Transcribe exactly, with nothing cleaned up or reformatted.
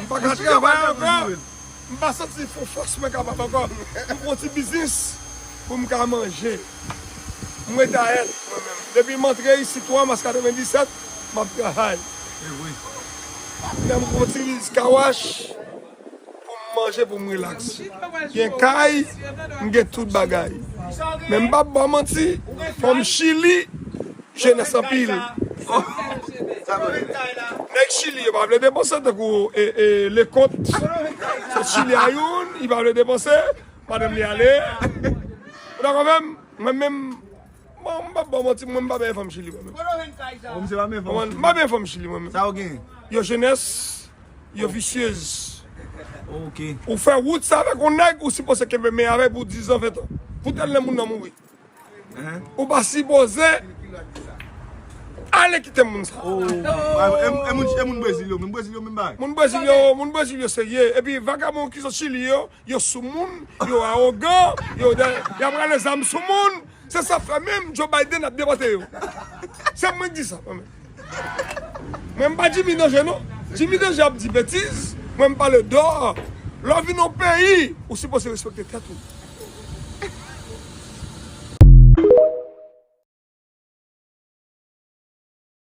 Pa ka travay ankò. M pa santi fò fòs mwen kapab ankò. M fè yon ti biznis pou m ka manje. M retayè mwen menm. Depi m antre isit twa mas katrevenndisèt, m ap travay. Lè m fè yon ti biznis kawash pou m manje, pou m rilaks. Gen kay, m gen tout bagay. Men m p ap ba w manti, fanm Chili, jenès anpil. Nèg Chili yo pa vle depanse tankou e, e, Lekont. Se Chili a youn, li pa vle depanse, madanm li ale. Ou dakò avè m? Mwen menm, bon, m p ap ba w manti, mwen m pa benyen fanm Chili mwen menm. Bon, misye pa benyen fanm Chili. M pa benyen fanm Chili mwen menm. Sa yo gen? Yo jenès, yo visyez. Ok. Ou fè wout sa avèk yon nèg, ou sipoze kenbe men avè pou dizan, ventan. Pou tèl lè moun nan mouri. Ou pa sipoze ale kite moun sa. Oh, e, e moun, e moun Brezil yo, moun Brezil yo menm bagay. Moun Brezil yo, moun Brezil yo serye. Epi vagabon ki sot Chili yo, yo sou moun, yo awogan, yo de, y ap rale zam sou moun. Se sa fè menm Joe Biden ap depòte yo. Se mwen ki di sa, mwen menm. Mwen m pa Jimmy Danje non. Jimmy Danje ap di betiz, mwen m pale dò. Lè w vin yon peyi, ou sipoze respekte tèt ou.